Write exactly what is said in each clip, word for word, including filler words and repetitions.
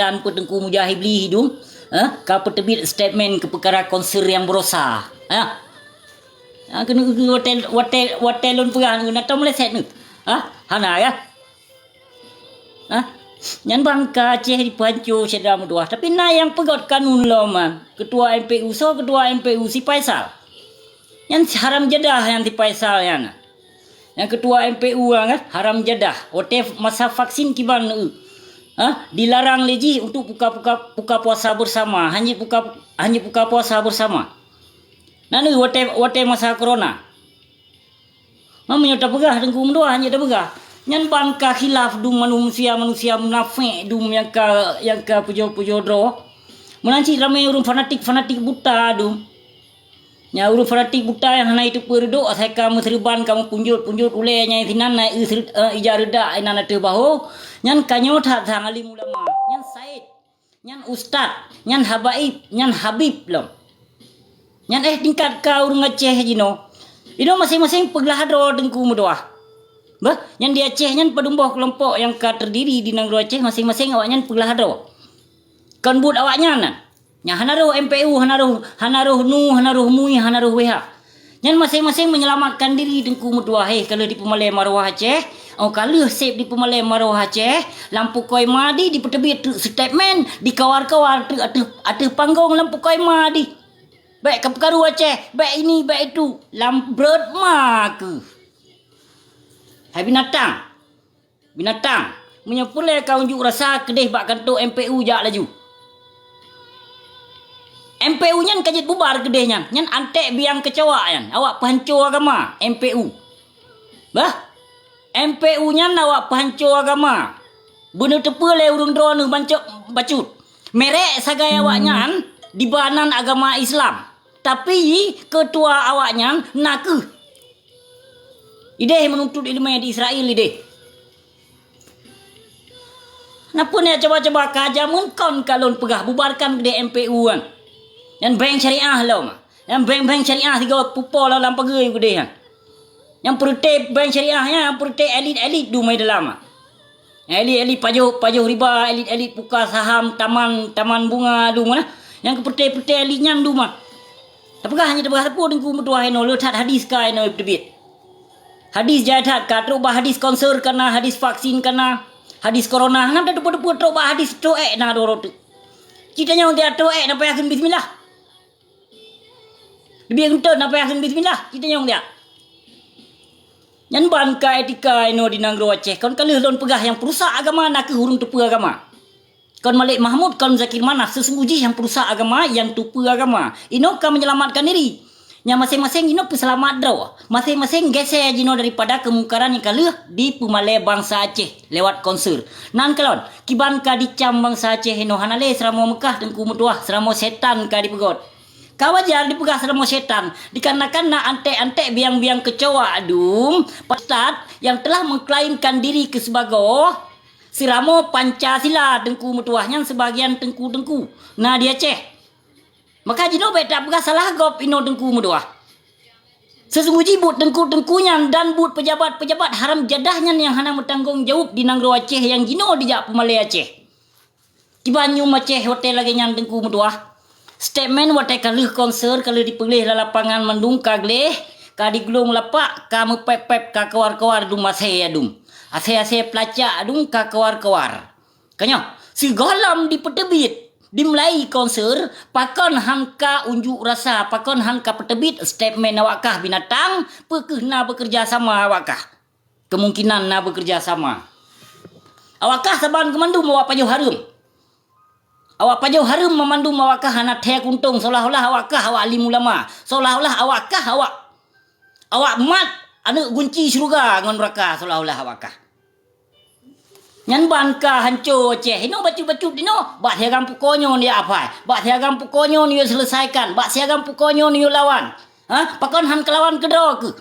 Dan Teungku Mujahid Bli dum, eh, ka peuteubiet statement keu peukara konser nyang baroesa. Eh. Ah, keuneuk watèe, watèe, watèe lôn peugah na tom meuleset nyoe. Ah, hana ya. Ah, nyan ban ka Aceh jipeuhanco syedara meutuwah. Tapi na nyang peugöt kanun lom, ah. Ketua M P U, soe ketua M P U? Si Faisal. Nyan haram jadah nyan si Faisal nyan. Nyang ketua M P U kan, haram jadah. Watèe masa vaksin kiban, eh, ha? Dilarang lé jih untuk buka, buka, buka puasa bersama. Hanya buka, hanya buka puasa bersama. Nah, ni watèe, watèe masa corona. Meunyoe tapeugah Teungku meutuwah, hanya tapeugah. Nyan ban ka khilaf dum manusia-manusia munafék dum nyang ka, nyang ka pujoe-pujoe droe. Meunan cit ramé ureuëng fanatik-fanatik buta dum. Nyan ureuëng fanatik buta nyang hana jiteupeue reudok, asai ka meuseureuban, ka meupunjot-punjot ulèe nyan sinan na eu seureu-, eh, ija reudak inan ateueh bahô, nyan ka nyoe that sang alim ulama. Nyan said, nyan ustaz, nyan habaib, nyan habib lom. Nyan éh tingkat ka ureuëng Aceh jinoe. Inoe maséng-maséng peuglah droe Teungku meutuwah. Bah, nyan di Aceh nyan padum boh keulompok nyang ka teurdiri di nanggroe Aceh, maséng-maséng awaknyan peuglah droe. Kon buet awaknyan nyan. Nyan hana roh M P U, hana roh, hana roh NU, hana roh MUI, hana roh W H. Nyan maséng-maséng menyelamatkan diri Teungku meutuwah, hé, ka lheueh dipeumalée marwah Aceh, oh, ka lheueh seb dipeumalée marwah Aceh, lam pukoi ma di dipeuteubiet treuk statement, dikawar-kawar treuk ateueh, ateueh panggong lam pukoi ma di. Bèk ka peukaru Aceh, bèk ini, bèk itu, lam brot ma keuh. Hai binatang! Binatang, meunyoe peureulée ka unjuk rasa keudeh bak kantô M P U jak laju. M P U nyan ka jeuet bubar keudeh nyan, nyan anték biang keucoa nyan, awak peuhanco agama, M P U. Bah, M P U nyan awak peuhanco agama. Beuneuteupeue lé ureuëng droeneuh bancok bacut. Merek sagai awaknyan diba nan agama Islam. Tapi ketua awaknyan nakeuh ideh meununtut iéleumé di Israel ideh. Napa nyan cuba-cuba ka jameun kon ka lôn peugah bubarkan keudeh M P U nyan. Nyan bank syariah lom. Nyan bank-bank syariah sigoe pupo lam pageue keudeh nyan. Nyang peureute bank syariah nyan, nyang peureute elit-elit dumai dalam. Elit-elit pajoh, pajoh riba, elit-elit puka saham, taman, taman bunga dumai. Nyang keupeureuté-peureuté elit nyan dumai. Tapeugah hana tapeugah sapeue Teungku meutuwah inoe, le that hadis ka inoe teubiet. Hadis jai that ka, trok bak hadis konser ka na, hadis vaksin ka na, hadis corona, hana teupeue-teupeue trok bak hadis trok ék na dua ratus. Cit tanyong dia trok ék na payah kheun bismillah. Leubeh geuntôn na payah kheun bismillah, cit tanyong dia. Nyan ban ka etika inoe di nanggroe Aceh, kon ka lheueh lôn peugah nyang peurusak agama nakeuh ureuëng teupeue agama. Kon Malik Mahmud, kon Zakir Manaf, seusunggoh jih nyang peurusak agama, nyang tupeue agama. Inoe ka menyelamatkan diri. Nyang maséng-maséng inoe peuseulamat droe. Maséng-maséng geusé jinoe daripada keumungkaran nyang ka lheueh dipeumalée bansa Aceh lewat konser. Nan kalon, kiban ka dicam bansa Aceh inoe hana lé seuramoe Meukah Teungku meutuwah, seuramoe setan ka dipeugöt. Ka wajar dipeugah seuramoe setan, dikarenakan na anték-anték biang-biang keucoa dum, ustaz nyang telah mengklaimkan diri keu sibagoe seuramoe Pancasila Teungku meutuwah nyan seubagian teungku-teungku na di Aceh. Maka jinoe bék tapeugah salah gob inoe Teungku meutuwah. Seusunggoh jih buet teungku-teungku nyan dan buet peujabat-peujabat haram jadah nyan nyang hana meutanggong jaweueb di nanggroe Aceh nyang jinoe dijak peumalée Aceh. Kiban nyoe maceh watée lagée nyan Teungku meutuwah. Statement watée ka lheueh konser ka lheueh dipeuleh lam lapangan mandum ka gleh, ka diglong lapak, ka meupép-pép ka kawar-kawar dum asée dum. Asée-asée peulacak dum ka kawar-kawar. Ka nyoe, sigohlom dipeuteubiet, dimulai konser, pakon han ka unjuk rasa, pakon han ka peuteubiet statement awak kah binatang, peu kheueh na beukeureuja sama awak kah. Kemungkinan na beukeureuja sama. Awak kah saban keumandum awak pajoh hareuem. Awak pajoh hareuem meumandum awak kah hana thée kuntong, seolah-olah awak kah awak alim ulama, seolah-olah awak kah awak, awak mat aneuëk gunci syeuruga ngon neuraka, seolah-olah awak kah. Nyan ban ka hanco Aceh. Inoe bacut-bacut inoe, bak siagam pukoe nyoe neuyue apai, bak siagam pukoe nyoe neuyue seuleusaikan, bak siagam pukoe nyoe neuyue lawan. Ha? Pakon han keulawan keudroe keuh?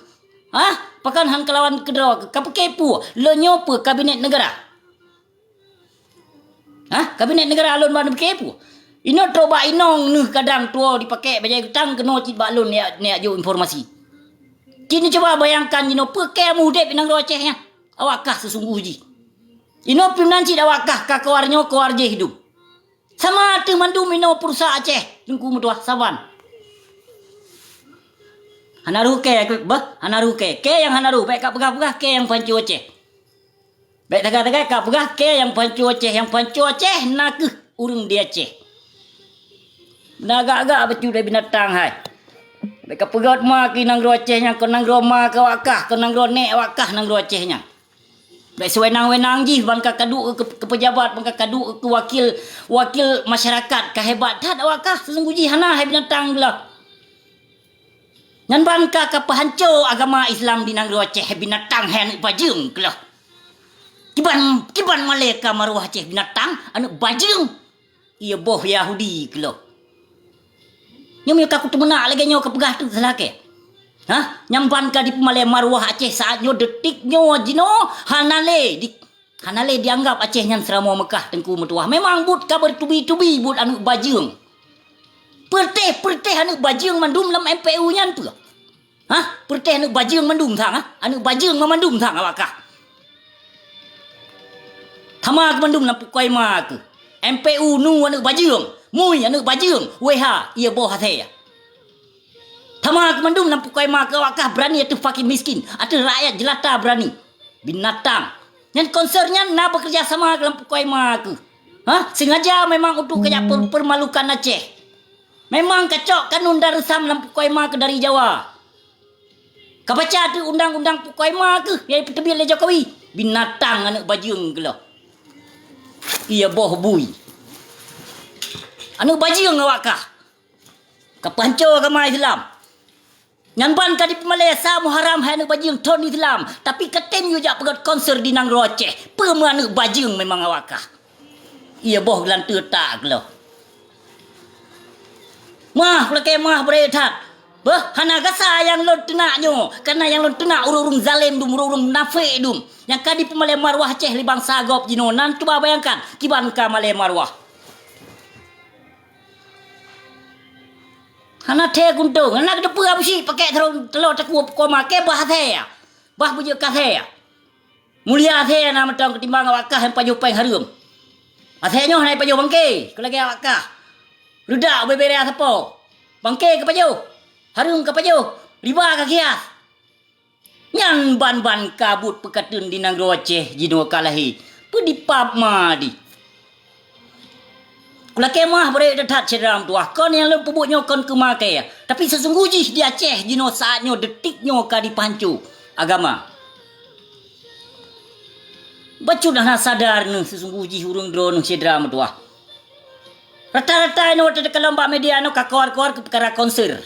Ha? Pakon han keulawan keudroe keuh? Ka peuke peue? Lôn nyoe peue kabinet neugara? Ha? Kabinet neugara lôn ban peuke peue? Inoe trok bak inong neuh kadang tuwoe dipaké bajée geutang keunoe cit bak lôn neujak, neujak jok informasi. Cit neucuba bayangkan jinoe peue kée meuudeb inong droe Aceh nyan. Awak kah seusunggoh jih. Inoe pih meunan cit awak kah ka kawar nyoe kawar jih dum. Sama teuh mandum inoe peurusak Aceh, Teungku meutuah saban. Hana rôh kèe, beuh, hana rôh kèe. Kèe nyang hana rôh, bèk kapeugah-peugah kèe nyang peuhanco Aceh. Bèk tagai-tagai kapeugah kèe nyang peuhanco Aceh, nyang peuhanco Aceh na kheueh ureueng di Aceh. Na agak-agak bacut lé binatang hai. Bèk kapeugöt ma keuh nanggroe Aceh nyan, kon nanggroe ma keuh awak kah, kon nanggroe nèk awak kah nanggroe Aceh nyan. Bèk siweunang-weunang jih ban ka kaduek keu, keu peujabat, ban ka kaduek keu wakil, wakil masyarakat, ka hebat that awak kah, seusunggoh jih hana hai binatang geuh. Nyan ban ka, ka peuhanco agama Islam di nanggroe Aceh, binatang hai aneuk bajeueng geuh. Kiban, kiban malèe ka maruah Aceh binatang, aneuk bajeueng. Iya boh Yahudi keuloh. Nyoe meunyoe ka kuteumeunak lagèe nyoe kapeugah teuk salah kèe. Hah? Nyang ban ka dipeumalèe maruah Aceh saat nyoe, detik nyoe jinoe hana lé di, hana lé dianggap Aceh nyan seuramoe Meukah Teungku meutuah. Memang buet ka beutubi-tubi buet aneuk bajeueng. Peureuteh-peureuteh aneuk bajeueng mandum lam M P U nyan peue? Hah? Peureuteh aneuk bajeueng mandum sang, hah? Aneuk bajeueng mandum sang awak kah. Tama keuh mandum lam pukoi ma keuh. M P U nu aneuk bajeueng, MUI aneuk bajeueng, W H iya boh asèe. Tama keuh mandum lam pukoi ma keuh awak kah beurani ateueh fakir miskin, ateueh rakyat jelata beurani. Binatang. Nyan konser nyan na beukeureuja sama lam pukoi ma keuh. Hah? Sengaja memang untuk kajak per-, permalukan Aceh. Memang kacok kanun dan reusam lam pukoi ma keuh dari Jawa. Kabaca teuk undang-undang pukoi ma keuh nyang ipeuteubiet lé Jokowi. Binatang aneuk bajeueng keuloh. Iya boh bui. Aneuk bajeueng awak kah. Kapeuhanco agama Islam. Nyan ban ka dipeumalèe sa Muharram hai aneuk bajeueng thon Islam, tapi katem yue jak peugöt konser di nanggroe Aceh. Peue meu aneuk bajeueng memang awak kah. Iya boh geulanteue tak keuloh. Mah, peulakèe mah beureukat that. Beuh, hana gasa nyang lôn teunak nyoe, kareuna nyang lôn teunak ureueng-ureueng zalem dum, ureueng-ureueng munafék dum. Nyang ka dipeumalèe maruah Aceh lé bansa gob jinoe, nan cuba bayangkan, kiban ka malèe maruah. Hana thèe kuntông, hana keudeupeue Abusyik pakèk teulo, teulo takue peuko ma kèe bah asèe, bah beujeuet keu asèe. Mulia asèe na mantong keutimbang awak kah nyang pajoh péng hareuem. Asèe nyoe hana pajoh bangke, keu lagèe awak kah. Reudak ubé-bé raya sapo. Bangke kapajoh, hareuem kapajoh, riba kakhias. Nyan ban-ban ka buet peukateun di nanggroe Aceh jinoe ka lahé. Peue dipap ma di. Kulakèe meuah beureukat that syedara meutuwah, kon nyang lôn peubuet nyoe kon keu ma kèe, tapi seusunggoh jih di Aceh jinoe saát nyoe detik nyoe ka dipeuhanco agama. Bacut hana sadar neuh seusunggoh jih ureuëng droeneuh syedara meutuwah. Rata-rata inoe teukalon bak media nyoe ka kawar-kawar keu peukara konser.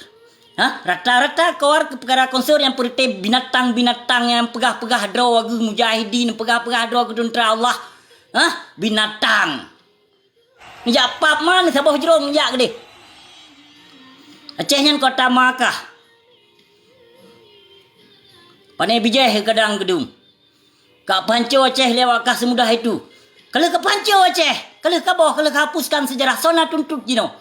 Hah? Rata-rata kawar keu peukara konser nyang peureuté binatang-binatang nyang peugah-peugah droe geuh mujahidin, peugah-peugah droe geuh teuntara Allah. Hah? Binatang. Neujak pap ma neusaboh jrong neujak keudeh. Aceh nyan kota Makkah. Pane bijéh kadang keudum. Ka peuhanco Aceh lé awak kah seumudah itu. Ka lheueh ka peuhanco Aceh, ka lheueh ka boh, ka lheueh ka hapuskan seujarah, soe na tuntot jinoe.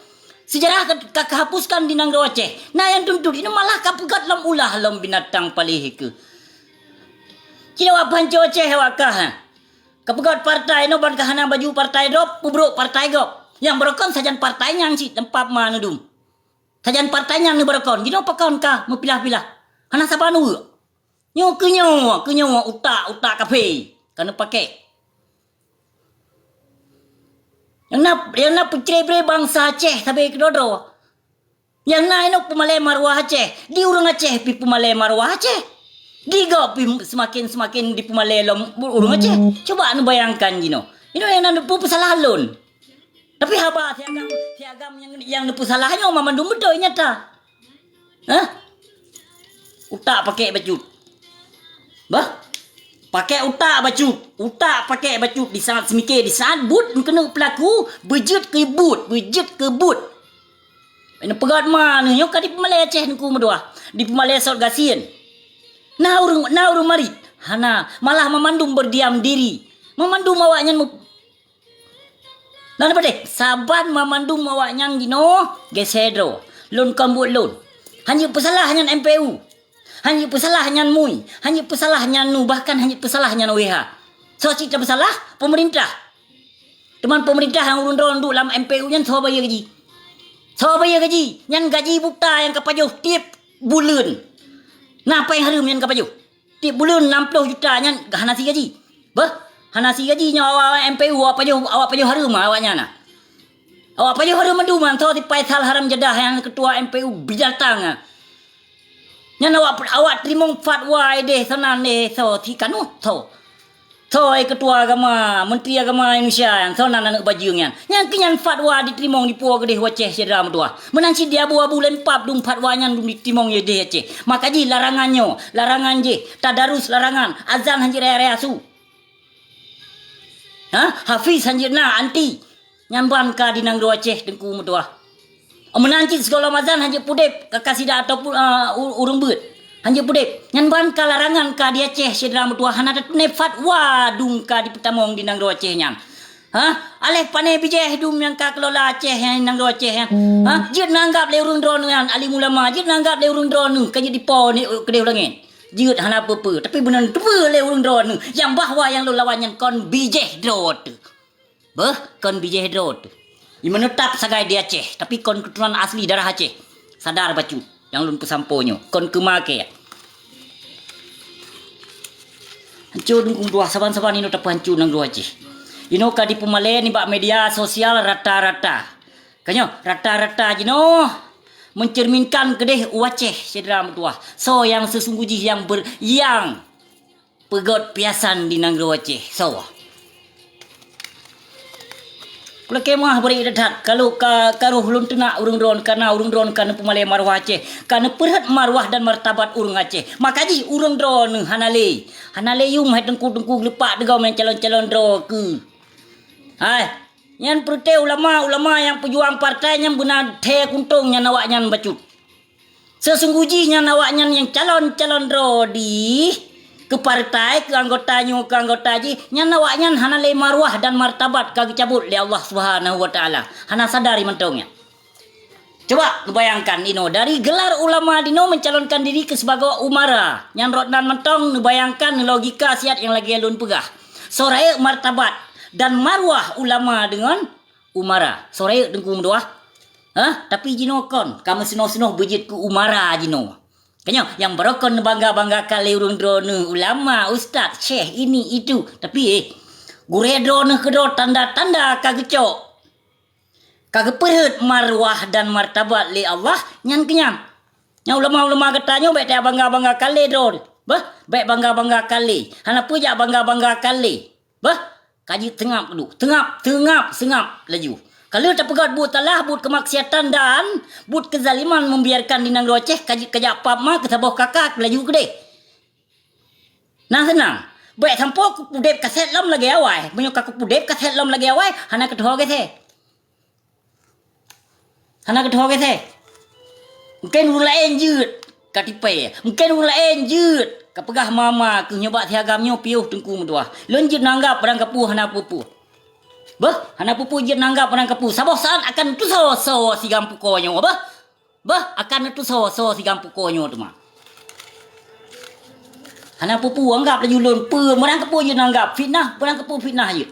Seujarah ka, ka, ka hapuskan di nanggroe Aceh. Na nyang tuntot, inoe malah ka peugöt lom ulah lom binatang paléh keuh. Ci awak peuhanco Aceh awak kah, ha. Ka peugöt partai, inoe ban ka hana baju partai droe, peubrôk partai gob. Nyang beurokon sajan partai nyang cit teumpat ma neudum. Sajan partai nyan neubeurokon, jinoe pakon ka meupilah-pilah. Hana saban uek. Nyoe keu nyoe, keu nyoe utak, utak kafé ka neupaké. Nyang na, nyang na peucré-bré bansa Aceh sabe keudroe-droe. Nyang na inoe peumalée maruah Aceh, di ureuëng Aceh pih peumalée maruah Aceh. Di gob pih seumaken-seumaken dipeumalée lom ureuëng Aceh. Cuba neubayangkan jinoe. Inoe nyang na neupeu peusalah lôn. Tapi haba si agam, si agam nyang, nyang neupeusalah nyoe mandum beutôi nyata. Hah? Utak paké bacut. Bah? Paké utak bacut. Utak paké bacut di saat seumiké, di saat buet keuneuk peulaku, beujeuet keu buet, beujeuet keu buet. Inoe peugöt ma neuh nyoe ka dipeumalée Aceh Teungku meutuwah, dipeumalée sot gasien. Na ureuëng, na ureuëng marit? Hana, malah mamandum beurdiam diri. Mamandum awaknyan meu-, Na leubeh deh, saban mamandum awaknyan jinoe geusé droe. Lôn kon buet lôn. Hana peusalah nyan M P U. Hana peusalah nyan MUI. Hana peusalah nyan nu, bahkan hana peusalah nyan W H. Soe cit tapeusalah? Peumeurintah. Teuma peumeurintah nyang ureuëng droeneuh duek lam M P U nyan soe bayeue gaji? Soe bayeue gaji? Nyan gaji buta nyang ka pajoh tieb buleuen. Na péng hareuem nyang ka pajoh. Tieb buleuen nam ploh juta nyan hana sie gaji. Beuh, hana sie gaji nyoe awak-awak M P U, awak pajoh, awak pajoh hareuem awaknyan na. Awak pajoh hareuem mandum nyan, soe si Faisal haram jadah nyang keutua M P U binatang nyan. Nyan awak, awak teurimong fatwa ideh sanan deh soe si Kanu, soe. Soe ketua agama, menteri agama Indonesia nyan, soe nan aneuëk bajeueng nyan. Nyang keu nyan fatwa diteurimong dipuwoe keudeh u Aceh syedara meutuwah. Meunan cit di abu-abu lempap dum fatwa nyan dum diteurimong ideh Aceh. Maka jih larangan nyoe, larangan jih, tadarus larangan, azan hanjeuet raya-raya su. Ha? Hafiz hanjeuet na, anti. Nyan ban ka di nanggroe Aceh Teungku meutuwah. Meunan cit sigohlom azan hanjeuet pudeb ka kasidah ataupun, ah, u-, ureuëng beuet. Hanjeuet pudeb. Nyan ban ka larangan ka di Aceh syedara meutuwah hana teuneuk fatwa dum ka dipeutamong di nanggroe Aceh nyan. Ha? Aléh pané bijéh dum nyang ka keulola Aceh nyan nanggroe Aceh nyan. Ha? Jeuet neuanggab lé ureuëng droeneuh nyan alim ulama, jeuet neuanggab lé ureuëng droeneuh ka jeuet dipo ni keudeh u langét. Jeuet hana peue-peue, tapi beuneuteupeu lé ureuëng droeneuh nyang bahwa nyang lôn lawan nyan kon bijéh droe teuh. Beuh, kon bijéh droe teuh. Imeuneutab sagai di Aceh, tapi kon keuturonan asli darah Aceh. Sadar bacut nyang lôn peusampoe nyoe, kon keumaké. Hanco dum dua saban-saban inoe tapeuhanco nanggroe Aceh. Inoe ka dipeumalée nibak media sosial rata-rata. Ka nyoe, rata-rata jinoe mencerminkan keudeh u Aceh syedara meutuwah. Soe nyang seusungguh jih nyang ber-, nyang peugét piasan di nanggroe Aceh. Soe? Kulakée meuah bri that-that, kalau ka, ka roh lôn teunak ureuëng droeneuh kana ureuëng droeneuh ka neupeumalée marwah Aceh, ka neupeurhot marwah dan martabat ureuëng Aceh. Maka jih ureuëng droeneuh hana lé, hana lé yum hai teungku-teungku geuleupak deugom nyang calon-calon droe keu. Hai, nyan peureuté ulama-ulama nyang peujuang partai nyan beuna thée kuntong nyan awaknyan bacut. Seusungguh jih nyan awaknyan nyang calon-calon droe dih keu partai, keu anggota nyoe, keu anggota jih, nyan awaknyan hana lé marwah dan martabat ka geucabot lé Allah Subhanahu wa Taala. Hana sadari mantong nyan. Coba neubayangkan inoe, dari gelar ulama dinoe mencalonkan diri keu sibagoe umara. Nyan rot nan mantong neubayangkan logika siat nyang lagée lôn peugah. Soe rayeuk martabat dan marwah ulama deungon umara. Soe rayeuk teungku meudoá? Hah? Tapi jinoe kon, ka meusinoe-sinoe beujeuet keu umara jinoe. Ka nyoe, nyang barokon neubangga-banggakan lé ureuëng droeneuh, ulama, ustaz, syekh, ini, itu. Tapi, eh, gurée droeneuh keudroe tanda-tanda ka geucok. Ka geupeurhot marwah dan martabat lé Allah, nyan keuh nyan. Nyang ulama-ulama geutanyoe bék tabangga-banggakan lé droe. Bah, bék bangga-banggakan lé. Hana peue jak bangga-banggakan lé. Bah, ka jeuet teungab keuduek. Teungab, teungab, seungab laju. Ka lheueh tapeugét buet salah, buet keumaksiatan dan buet keuzaliman membiarkan di nanggroe Aceh ka jeuet kajak pap ma keu saboh kakak laju keudeh. Nah, seunang. Bék sampoe kupudeb kasét lom lagée awai. Meunyoe ka kupudeb kasét lom lagée awai, hana keuteuho gét he. Hana keuteuho gét he. Mungken ureuëng laén jeuet ka tipée. Mungken ureuëng laén jeuet ka peugah mama keuh nyoe bak si agam nyoe piôh teungku meutuah. Lôn jeuet nanggab barang kapeue hana peue-peue. Beuh, hana peue-peue jeuet nanggab barang kapeue. Saboh saát akan tusoe-soe si agam pukoe nyoe, beuh. Bah, akan neutusoe-soe si agam pukoe nyoe teuma. Hana peue-peue anggab laju lôn peue, meurang kapeue jeuet anggab fitnah, meurang kapeue fitnah jeuet.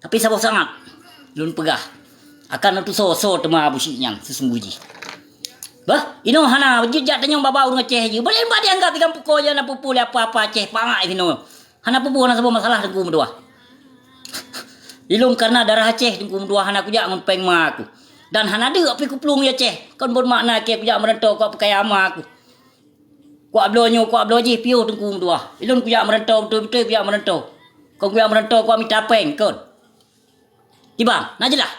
Tapi saboh saát lôn peugah, akan neutusoe-soe teuma Abu Syik nyan seusungguh jih. Bah, inoe hana jeuet jak tanyong bak-bak ureuëng Aceh jih. Beuh, bah dianggab si agam pukoe jih hana peue-peue lé apa-apa Aceh, pangai sinoe. Hana peue-peue, hana saboh masalah teungku meutuah. Ilôn kareuna darah Aceh teungku meutuah, hana kujak ngon péng ma aku. Dan hana deuk pih kuplueng di Aceh. Kon buet makna keu kujak meurantau kupeukaya ma aku. Kuak bloe nyoe, kuak bloe jih piôh teungku meutuah. Ilôn kujak meurantau, beutôi-beutôi kujak meurantau. Kon kujak meurantau kuak mita péng kon. Kiban, na jeulaih?